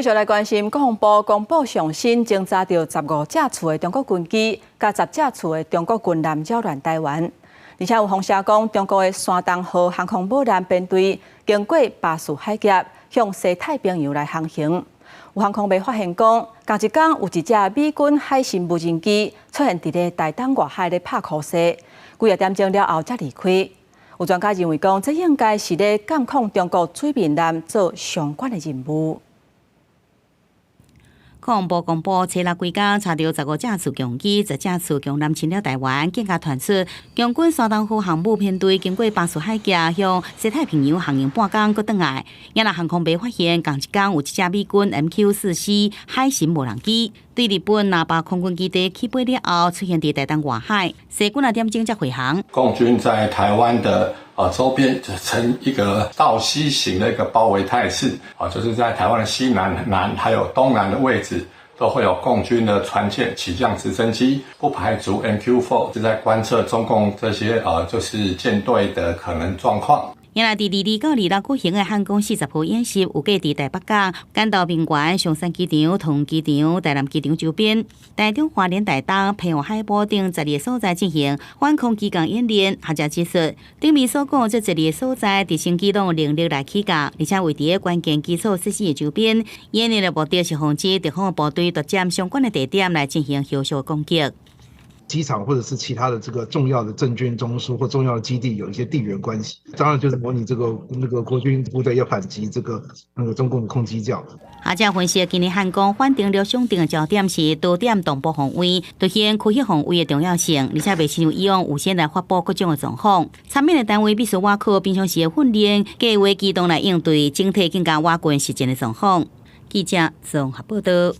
繼續來關心，國防部公布上新偵查著15架次的中國軍機，佮10架次的中國軍艦擾亂臺灣。而且有風聲講，中國的山東號航空母艦編隊經過巴士海峽向西太平洋來航行。有航空迷發現講，仝一工有一隻美軍海神無人機出現佇咧台東外海咧拍箍勢，幾仔點鐘了後才離開。有專家認為講，這應該是咧監控中國水面艦做相關的任務。國防部公布，初六規工查著15架次共機、10架次共艦侵了臺灣，更加傳出共軍山東號航母編隊經過巴士海峽向西太平洋航行半工，閣轉來。也若航空迷發現，仝一工有一隻美軍 MQ-4C 海神無人機對日本那霸空軍基地起飛了後，出現佇台東外海，西幾仔點鐘才回航。共軍在臺灣的周邊呈一個倒 C 型的一個包圍態勢，啊，就是在臺灣的西南、南還有東南的位置，都會有共軍的船艦起降直升機，不排除 MQ-4 是在觀測中共這些就是艦隊的可能狀況。原來佇22到26舉行的漢光40號演習，有計佇臺北港、關島平原、松山機場、桃園機場、台南機場周邊、台中花蓮台東、澎湖海埔等12個所在進行反空機降演練。學者指出，頂面所講這12個所在，直升機攏有能力來起降，而且位佇个關鍵基礎設施的周邊。演練的目的是防止敵方部隊奪佔相關的地點來進行後續攻擊。機場或者是其他的這個重要的政軍中樞或重要的基地有一些地緣關係，當然就是模擬這個那個國軍部隊要反擊這個那個中共的空機教。學者分析，今年漢光反登陸上定的焦點是多點同步防衛，凸顯區域防衛的重要性，而且袂像以往預先來發布各種的狀況。參演的單位必須倚靠平常時的訓練，計劃機動來應對整體更加穩健實戰的狀況。記者綜合報道。